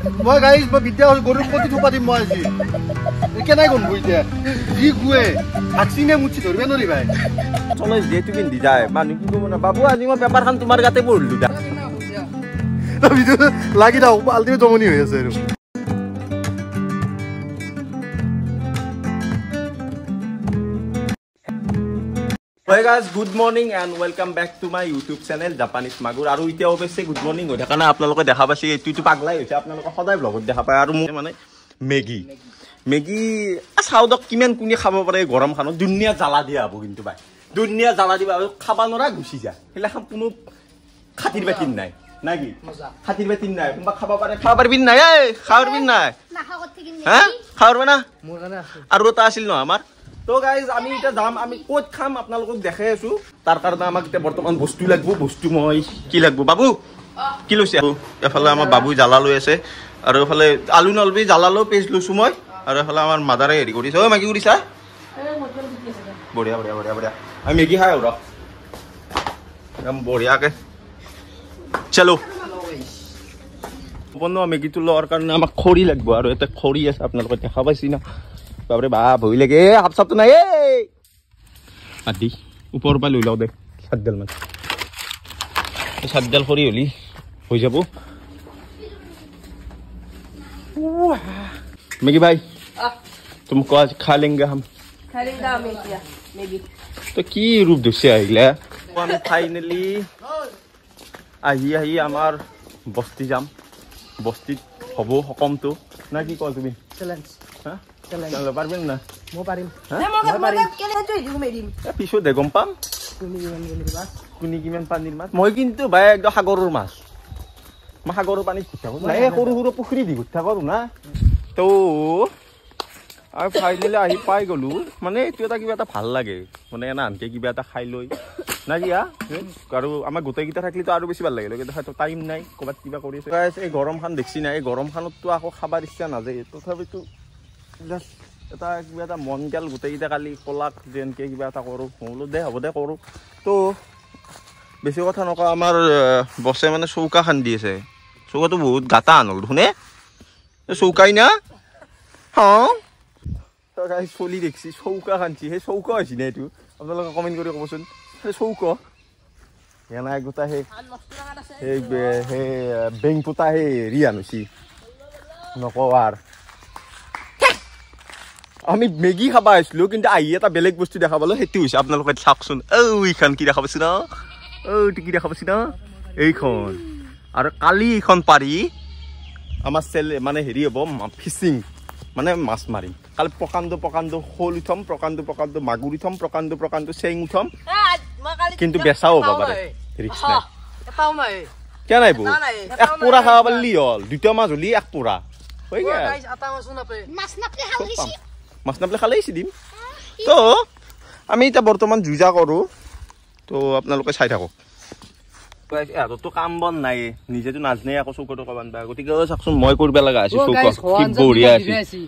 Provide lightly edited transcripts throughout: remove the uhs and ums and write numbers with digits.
মই গাইজ মই বিদ্যা গৰুৰ কতি থোপা দিম মই আজি কেনেকৈ গম এতিয়া যি গুৱে ভাকচিনে মুচি ধৰিব নোৱাৰি ভাই চলে যিহেতু পিন্ধি যায় মানুহ কি ক'ব না বাবু আজি মই পেপাৰখন তোমাৰ গাতে পঢ়িলো দা লাগি থাকক আল্টিমেট জমনি হৈ আছে আৰু Hey guys, good morning and welcome back to my YouTube channel Japanese Magur. আৰু এতিয়া অৱশ্যে গুড মৰ্ণিং হৈ থকা নাই আপোনালোকে দেখা পাইছে এইটো পাগলাই হৈছে আপোনালোকে সদায় ব্লগত দেখা পায় আৰু মোৰ মানে মেগী মেগী চাউদক কিমান কোনে খাব পাৰে গৰম খানত দুনিয়া জ্বালা দিয়া হ'ব কিন্তু ভাই দুনিয়া জ্বালা দিবা আৰু খাব নোৱাৰা গুচি যা সেইগিলাখন কোনো খাতিৰ বাতিৰ নাই নাই কি খাতিৰ বাতিৰ নাই কোনোবা খাব পাৰে খাব পাৰিবি নাই এই খাব পাৰিবি নাই হা খাব পাৰিবা না আৰু এটা আছিল নহয় আমাৰ তো গাইজ আমি এতিয়া যাম আমি ক'ত খাম আপোনালোকক দেখাই আছো তাৰ কাৰণে আমাক এতিয়া বৰ্তমান বস্তু লাগিব বস্তু মই কি লাগিব বাবু কি লৈছে এফালে আমাৰ বাবু জ্বালা লৈ আছে আৰু এফালে আলু নলবি জ্বালা লৈ পেজ লৈছো মই আৰু এফালে আমাৰ মাদাৰে হেৰি কৰিছে ঐ মাগি কৰিছা বঢ়িয়া বঢ়িয়া বঢ়িয়া বঢ়িয়া আমি মেগী খাই ৰ একদম বঢ়িয়াকে চলো বনোৱা মেগীটো লোৱাৰ কাৰণে আমাক খৰি লাগিব আৰু এটা খৰি আছে আপোনালোকে দেখা পাইছি না বাপৰে বাপ ভয় লাগে সাপ চাপটো নাই এই আদি ওপৰৰ পৰা লৈ লওঁ দে সাতডাল মান সাতডাল খৰি হ'লি হৈ যাব মেগী ভাই तुमको आज खा लेंगे हम खा लेंगे हम এতিয়া মেগী তো কি ৰূপ ধৰিছে আহিলে আমি ফাইনেলি আহি আহি আমাৰ বস্তি যাম বস্তিত হ'ব সকমটো না কি কয় তুমি চেলেঞ্জ হা পাৰিম না মই পাৰিম পিছত দে গম পাম কোনে কিমান পানীৰ মাছ মই কিন্তু ভাই একদম সাগৰৰ মাছ মই সাগৰৰ পানীত ঘূৰি থাকোঁ নাই সৰু সৰু পুখুৰী দি ঘূৰি থাকোঁ না তো আৰু ফাইনেলি আহি পাই গ'লো মানে এইটো এটা কিবা এটা ভাল লাগে মানে এনে আনকে কিবা এটা খাই লৈ না কি আৰু আমাৰ গোটেইকেইটা থাকিলেতো আৰু বেছি ভাল লাগিলে কিন্তু হয়তো টাইম নাই ক'ৰবাত কিবা কৰি আছে এই গৰমখন দেখছি নাই এই গৰমখনততো আকৌ খাবাৰ ইচ্ছা নাযায় তথাপিতো জাষ্ট এটা কিবা এটা মন গেল গোটেইকেইটা কালি কলাক যে এনেকৈ কিবা এটা কৰোঁ বোলো দে হ'ব দে কৰোঁ তো বেছি কথা নকওঁ আমাৰ বছে মানে চৌকা খান্দি আছে চৌকাটো বহুত গাতা আনল দেখোন চৌকাই না হা চলি দেখছি চৌকা খানছি সেই চৌকা হৈছে নে এইটো আপোনালোকে কমেণ্ট কৰি ক'বচোন সেই চৌকা এনে গোটা সেই সেই সেই বেং পোতা সেই হেৰি আনিছি নকওঁ আৰু আমি মেগী খাব আহিছিলোঁ কিন্তু আহি এটা বেলেগ বস্তু দেখা পালোঁ সেইটো হৈছে আপোনালোকে চাওকচোন ঐ এইখন কি দেখা পাইছে ন ঐ এইটো কি দেখা পাইছে ন এইখন আৰু কালি এইখন পাৰি আমাৰ চেল মানে হেৰি হ'ব ফিচিং মানে মাছ মাৰিম কালি প্ৰকাণ্ড প্ৰকাণ্ড শ'ল উঠাম প্ৰকাণ্ড প্ৰকাণ্ড মাগুৰ উঠাম প্ৰকাণ্ড প্ৰকাণ্ড চেং উঠাম কিন্তু বেচাও হ'ব পাৰে ৰিক্স নাই কিয় নাই বৌ এক পোৰা খাব পাৰিলি হ'ল দুটা মাছ হ'লি এক পোৰা হৈ গ'ল মাছ নাপলে খালেই দিম তো আমি এতিয়া বৰ্তমান যুঁজা কৰোঁ তো আপোনালোকে চাই থাকক ইহঁততো কাম বন নাই নিজেতো নাজানে আকৌ চৌকাটো বান্ধবা গতিকে চাওকচোন মই কৰিব লগা আছে চৌকা কি বঢ়িয়া আছে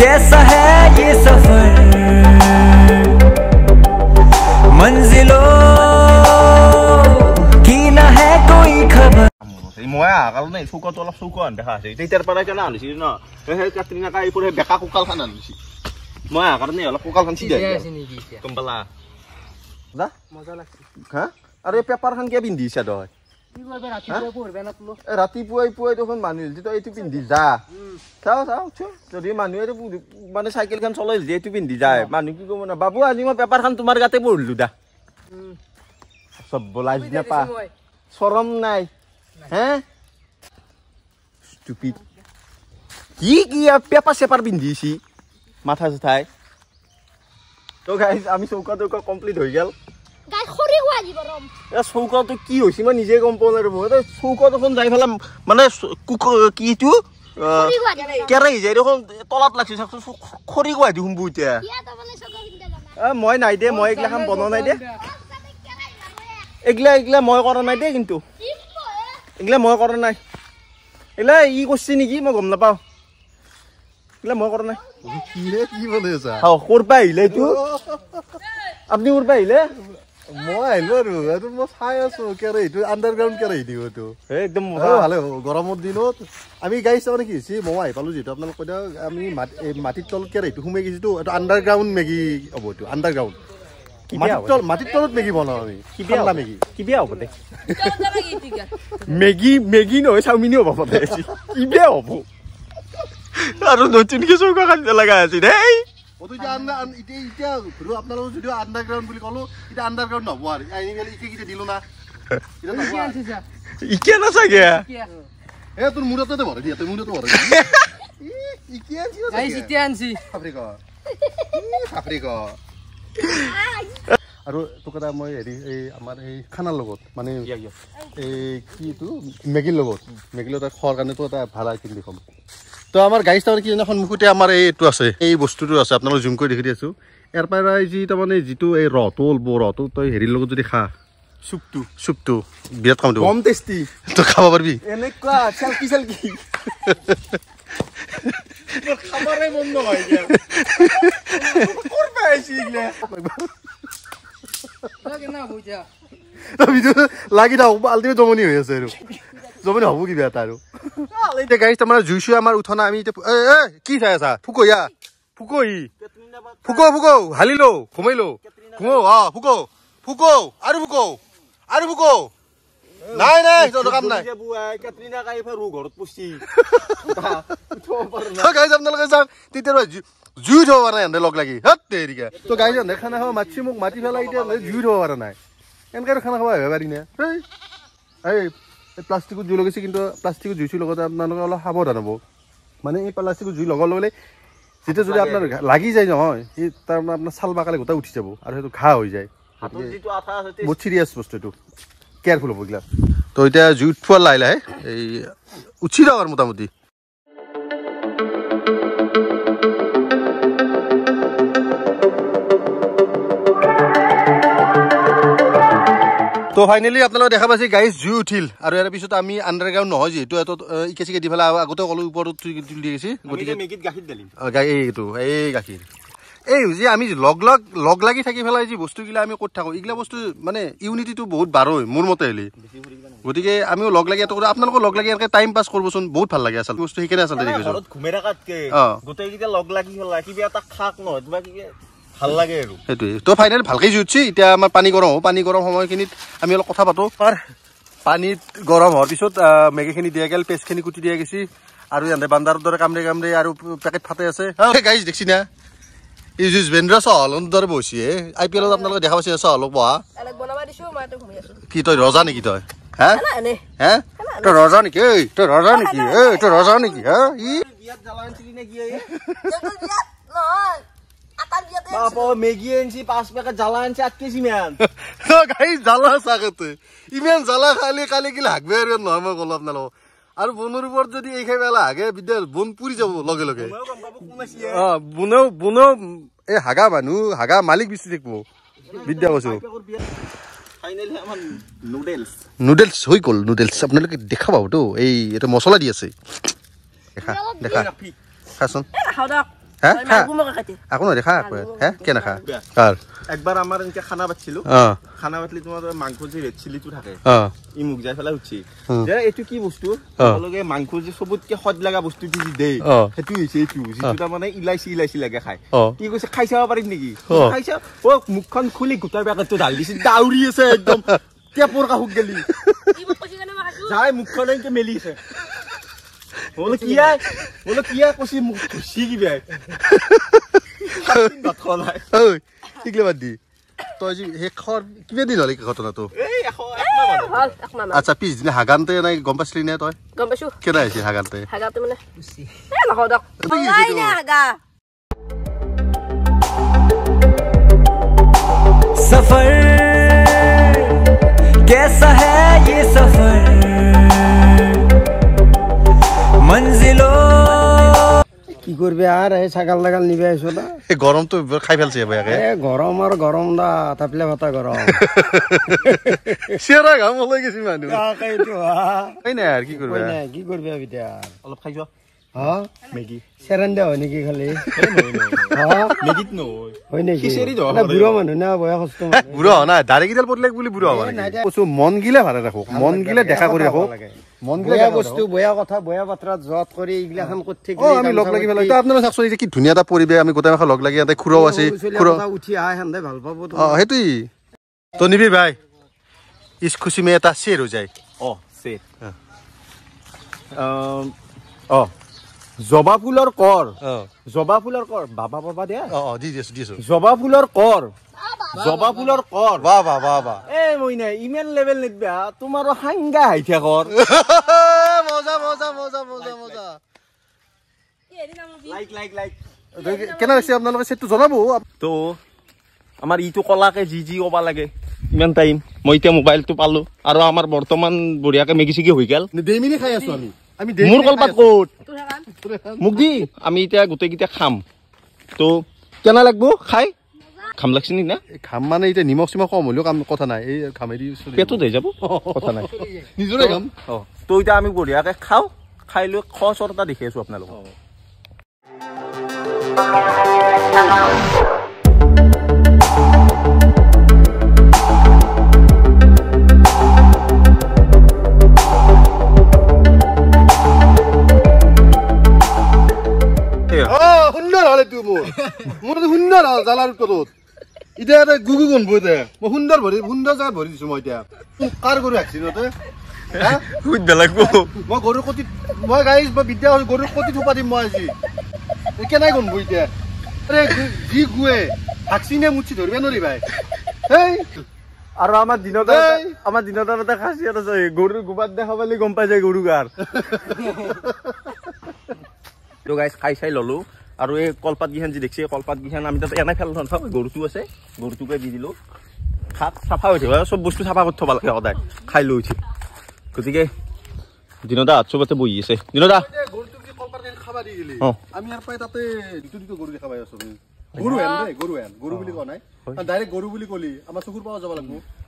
कैसा है ये सफर मंजिलों की ना है कोई खबर মই অহা কাৰণে চৌকাটো অলপ চৌকা দেখা আছে তেতিয়াৰ পৰাই কেনে আনিছি ন সেই কাটৰিনা কাইপুৰ সেই বেকা কোকালখন আনিছি মই অহা কাৰণে অলপ কোকালখন চিধা গম পালা হা আৰু এই পেপাৰখন কিয় পিন্ধিছা তই ৰাতিপুৱাই পুৱাই দেখোন মানুহ তই এইটো পিন্ধি যা চাওঁ চাওঁ যদি মানুহে মানে চাইকেলখন চলাই যে এইটো পিন্ধি যায় মানুহ কি ক'ব না বাবু আজি মই পেপাৰখন তোমাৰ গাতে পঢ়িলো দা চব লাজ নাপা চৰম নাই হে ষ্টুপিড কি কি পেপাৰ চেপাৰ পিন্ধিছি মাথা চাথাই তো গাইজ আমি চৌকা তৌকা কমপ্লিট হৈ গ'ল চৌকাটো কি হৈছে মই নিজে গম পোৱা নাই ৰ'ব চৌকা দেখোন যাই পেলাই মানে কি এইটো কেৰাহী যায় দেখোন তলাত লাগছে চাওকচোন খৰি গুৱাহাটী সোমবো এতিয়া মই নাই দে মই এইগিলাখন বনোৱা নাই দে এইগিলা এইগিলা মই কৰা নাই দেই কিন্তু এইগিলা মই কৰা নাই এইগিলা ই কৰিছে নেকি মই গম নাপাওঁ এইগিলা মই কৰা নাই কি বনাই আছা ক'ৰ পৰা আহিলে এইটো আপুনি ক'ৰ পৰা আহিলে মই আহিলো আৰু এইটো মই চাই আছো কেৰাহীটো আণ্ডাৰগ্ৰাউণ্ড কেৰাহী দিব এইটো একদম ভালে হ'ব গৰমৰ দিনত আমি গাইছ মানে কি হৈছে মই আহি পালোঁ যিহেতু আপোনালোক কৈ দিয়ক আমি মাটিৰ তলত কেৰাহীটো সোমাই গৈছোঁতো এইটো আণ্ডাৰগ্ৰাউণ্ড মেগী হ'ব এইটো আণ্ডাৰগ্ৰাউণ্ড মাটিৰ তলত মেগী বনাওঁ আমি ঠাণ্ডা মেগী কি বেয়া হ'ব দে মেগী মেগী নহয় চাওমিনো হ'ব দে কি বেয়া হ'ব আৰু নতুনকে চৌকা কাটিব লগা আছে দেই এতিয়া আপোনালোকৰ যদিও আণ্ডাৰগ্ৰাউণ্ড বুলি ক'লো এতিয়া আণ্ডাৰগ্ৰাউণ্ড নহ'ব আৰু ইকে দিলো না ইকে নাচাগে এ তোৰ মূৰতে ভৰাই দিয়া তই মূৰতে ভৰাই আৰু তোক এটা মই হেৰি এই আমাৰ এই খানাৰ লগত মানে এই কি এইটো মেগীৰ লগত মেগীৰ লগত খোৱাৰ কাৰণেতো এটা ভাল আইটেম দেখুৱাম তো আমাৰ গাড়ী তাৰমানে কি সন্মুখতে আমাৰ এইটো আছে এই বস্তুটো আছে আপোনালোক জুম কৰি দেখি দি আছোঁ ইয়াৰ পৰাই যি তাৰমানে যিটো এই ৰহটো ওলব ৰহটো তই হেৰিৰ লগত যদি খা চুপটো চুপটো বিৰাট কাম দিব কম টেষ্টি তই খাব পাৰিবি এনেকুৱা চেলকি চেলকি খাবৰে মন নহয় ক'ৰ পৰা আহিছে এইগিলা লাগি থাক আল্টিমেট জমনি হৈ আছে আৰু জমনি হ'ব কিবা এটা আৰু এতিয়া গাড়ী তাৰমানে জুই চুই আমাৰ উঠা নাই আমি এতিয়া কি চাই আছা ফুকো ইয়া ফুকো ই ফুকো ফুকো হালিলো ঘুমাইলো ঘুমো অ ফুকো ফুকো আৰু ফুকো আৰু ফুকো নাই নাই কাম নাই আপোনালোকে চাওক তেতিয়া জুই থব পৰা নাই সিহঁতে লগ লাগি হত তেৰিকা তো গাড়ী খানা খাব মাতছি মোক মাতি পেলাই এতিয়া জুই থব পৰা নাই এনেকৈ আৰু খানা খাব আহিব পাৰি নে এই প্লাষ্টিকত জুই লগাইছে কিন্তু প্লাষ্টিকত জুই চুই লগতে আপোনালোকে অলপ সাৱধান হ'ব মানে এই প্লাষ্টিকত জুই লগাৰ লগে যেতিয়া যদি আপোনাৰ লাগি যায় নহয় সেই তাৰমানে আপোনাৰ ছাল বাকালে গোটেই উঠি যাব আৰু সেইটো ঘাঁ হৈ যায় বহুত চিৰিয়াছ বস্তু এইটো কেয়াৰফুল হ'ব এইগিলা তো এতিয়া জুই উঠোৱাৰ লাহে লাহে এই উঠি যাওক আৰু মোটামুটি তো ফাইনেলি আপোনালোকে দেখা পাইছে গাইজ জুই উঠিল আৰু ইয়াৰ পিছত আমি আণ্ডাৰগ্ৰাউণ্ড নহয় যিহেতু এটা ইকে চিকে দি পেলাই আগতে ক'লো ওপৰত তুলি গৈছে গতিকে এইটো এই গাখীৰ এই যে আমি লগ লগ লগ লাগি থাকি পেলাই যি বস্তুগিলা আমি ক'ত থাকোঁ এইগিলা বস্তু মানে ইউনিটিটো বহুত বাঢ়ৈ মোৰ মতে হ'লে গতিকে আমিও লগ লাগি এটা আপোনালোকৰ লগ লাগি এনেকৈ টাইম পাছ কৰিবচোন বহুত ভাল লাগে আচলতে বস্তু সেইকাৰণে আচলতে দেখিছোঁ গোটেইকেইটা লগ লাগি পেলাই কিবা এটা খাক নহয় কিবা কিবি ভাল লাগে আৰু সেইটোৱে তো ফাইনেলি ভালকৈ জুই উঠছি এতিয়া আমাৰ পানী গৰম হ'ব পানী গৰম সময়খিনিত আমি অলপ কথা পাতোঁ পানীত গৰম হোৱাৰ পিছত মেগীখিনি দিয়া গ'ল পেষ্টখিনি কুটি দিয়া গৈছে আৰু ইহঁতে বান্দাৰৰ দৰে কামৰে কামৰে আৰু পেকেট ফাটে আছে গাইজ দেখছি না এই যুজবেন্দ্ৰ চহলৰ দৰে বহিছে আই পি এলত আপোনালোকে দেখা পাইছে চহলক বহা কি তই ৰজা নেকি তই হে হে তই ৰজা নেকি ঐ তই ৰজা নেকি ঐ তই ৰজা নেকি হা ই মেগী আনছি 5 পেকেট জ্বালা আনছি 8 কেজি মান গাই জ্বালা চাগতে ইমান জ্বালা খালি কালি গিলা হাগবে আৰু নহয় মই ক'লো আপোনালোকক আৰু বনৰ ওপৰত যদি এই খাই পেলাই হাগে বিদ্যা বন পুৰি যাব লগে লগে অ বনেও বনেও এই হাগা মানুহ হাগা মালিক বিচাৰি থাকিব বিদ্যা কৈছো নুডলছ হৈ গ'ল নুডলছ আপোনালোকে দেখা পাবতো এই এটা মছলা দি আছে দেখা দেখা খাচোন আকৌ নহয় দেখা হে কে নাখা একবাৰ আমাৰ এনেকে খানা পাতিছিলো খানা পাতিলে তোমাৰ মাংস যে ৰেড চিলিটো থাকে ই মোক যাই পেলাই উঠছি যে এইটো কি বস্তু তেওঁলোকে মাংস যে চবতকে সোৱাদ লগা বস্তুটো যি দেই সেইটো হৈছে এইটো যিটো তাৰমানে ইলাচি ইলাচি লাগে খাই কি কৈছে খাই চাব পাৰিম নেকি খাই চাব অ মুখখন খুলি গোটেই পেকেটটো ঢালি দিছে দাউৰি আছে একদম টেপৰ কাষত গেলি যাই মুখখন এনেকে মেলি আছে বোলো কিয়া বোলো কিয়া কৈছি মোক ধুচি কিবা ঠিকলে বাদ দি তই যি সেই খৰ কিবা দিন হ'ল ঘটনাটো আচ্ছা পিছদিনা হাগানতে নাই গম পাইছিলি নে তই গম পাইছো কেনে আহিছিল হাগানতে হাগাতে মানে सफर कैसा है ये सफर मंजिलों কি করবে আর এই ছাগাল লাগাল নিবে আইছো না এই গরম তো খাই ফেলছে ভাইয়াকে এ গরম আর গরম দা থাপলে ভাতা গরম সেরা ঘাম ওলাই গেছি মানুহ তাকেইতো এই নাই আর কি করবে না কি করবে বিটা অলপ খাই যোৱা মেগী চেৰান্দা হয় নেকি খালি? মেগীত নহয় হয় নেকি? বুঢ়া মানুহ না, বয়সস্থ বুঢ়া হোৱা নাই, দাড়ি কেইডাল পদলে বুলি বুঢ়া হ'ব নেকি? কৈছো মন গিলে ভালে ৰাখো, মন গিলে দেখা কৰি ৰাখো, মন গিলে বেয়া বস্তু, বেয়া কথা, বেয়া বাতৰা যত কৰি এইগিলাখন কৰি থাকি। অ আমি লগ লাগি পেলাই আপোনালোক চাকচোন এই যে কি ধুনীয়া এটা পৰিৱেশ, আমি গোটেই মাখা লগ লাগি ইয়াতে খুৰাও আছে, খুৰা উঠি আহে সেন্দে ভাল পাব। অ সেইটোই তো নিবি ভাই, ইছ খুচি মে এটা শ্বেৰ হৈ যায়। অ শ্বেৰ অ জবা ফুলৰ কৰ, জবা ফুলৰ কৰ, বাবা বাবা দে। অ অ দি দিছো দিছো। জবা ফুলৰ কৰ, জবা ফুলৰ কৰ, বাহ বাহ বাহ বাহ। এ মইনা ইমান লেভেল নিদিবা, তোমাৰো সাংগা হাই থাকৰ। মজা মজা মজা মজা মজা। Like like like. কেনে লাগছে আপোনালোকে সেটটো জনাব। তো আমাৰ ইটো কলাকে যি যি ক'বা লাগে ইমান টাইম। মই এতিয়া মোবাইলটো পালো আৰু আমাৰ বৰ্তমান বঢ়িয়াকে মেগি চেগি হৈ গ'ল। দেইমিনি খাই আছো আমি। মোৰ কলপাত ক'ত? মোক দি। আমি এতিয়া গোটেইকেইটা খাম। তো কেনে লাগব খাই? ঘাম লাগছে নি না? ঘাম মানে এতিয়া নিমখ চিমখ কম হ'লেও কাম কথা নাই, এই ঘামেদি পেটত হৈ যাব, কথা নাই, নিজৰে ঘাম। অ তো এতিয়া আমি বঢ়িয়াকে খাওঁ, খাই লৈ খচৰ এটা দেখি আছো আপোনালোকক। সুন্দৰ হ'ল এইটো, মোৰ মোৰতো সুন্দৰ হ'ল জ্বালাৰ উত্তৰটোত। এতিয়া এটা গুগু গোন্ধব, এতিয়া মই সুন্দৰ ভৰি সুন্দৰ জেগাত ভৰি দিছো মই। এতিয়া কাৰ গৰু ৰাখছি তহঁতে? সুধব লাগব। মই গৰুৰ কটিত, মই গাইজ মই বিদ্যা গৰুৰ কটিত সোপা দিম মই আজি। কেনেকৈ গোন্ধব এতিয়া? আৰে যি গুৱে হাকচি নে মুচি ধৰিব নোৱাৰি ভাই। হেই আৰু আমাৰ দিনত আমাৰ দিনত এটা খাচিয়ত আছে, গৰুৰ গোবাত দেখা পালে গম পাই যায় গৰু গাৰ। তো গাইজ খাই চাই ল'লো আৰু এই কলপাত কেইখন যি দেখিছে, কলপাত কেইখন আমি তাতে এনেই ফেল নথওঁ, গৰুটো আছে, গৰুটোকে দি দিলোঁ। খাক চাফা হৈ থাকিব, চব বস্তু চাফা কৰি থ'ব লাগে সদায় খাই লৈ উঠি। গতিকে দিনদা চবতে বহি আছে। দিনদা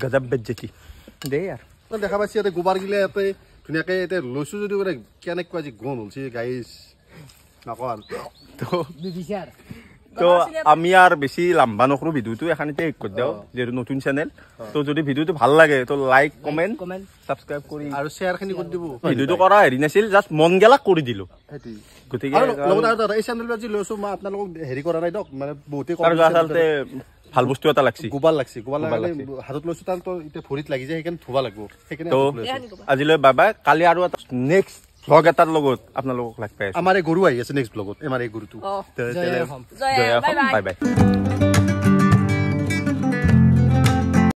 গজব বেজ্জতি দে আৰু দেখা পাইছি ইয়াতে গোবৰ গিলা ইয়াতে ধুনীয়াকে ইয়াতে লৈছো যদিও মানে কেনেকুৱা যি গোন্ধ হৈছে গাইজ নকওঁ। তো আমি আৰ বেশি লম্বা নকৰো ভিডিওটো, এখানিতে শেষ কৰি দিওঁ, যিহেতু নতুন চেনেল। তো যদি ভিডিওটো ভাল লাগে তো লাইক কমেন্ট সাবস্ক্ৰাইব কৰি আৰু শ্বেয়াৰ খিনি কৰি দিব। ভিডিওটো কৰা হেৰি নাছিল, জাষ্ট মন গেলা কৰি দিলো। গতিকে লগত আৰু দাদা এই চেনেলটো আজি লৈছো মই, আপোনালোকক হেৰি কৰা নাই দিয়ক, মানে বহুতে আচলতে ভাল বস্তু এটা লাগছি, গোবাৰ লাগছি, গোবাৰ লাগিলে হাতত লৈছো, তাৰ তো এতিয়া ভৰিত লাগি যায়, সেইকাৰণে ধুবা লাগিব, সেইকাৰণে আজিলৈ বাই বাই। কালি আৰু এটা নেক্সট ভ্লগ এটাৰ লগত আপোনালোকক লাগ পাই আছো। আমাৰ এই গৰু আহি আছে নেক্সট ভ্লগত, আমাৰ এই গৰুটো। জয় অসম, বাই বাই।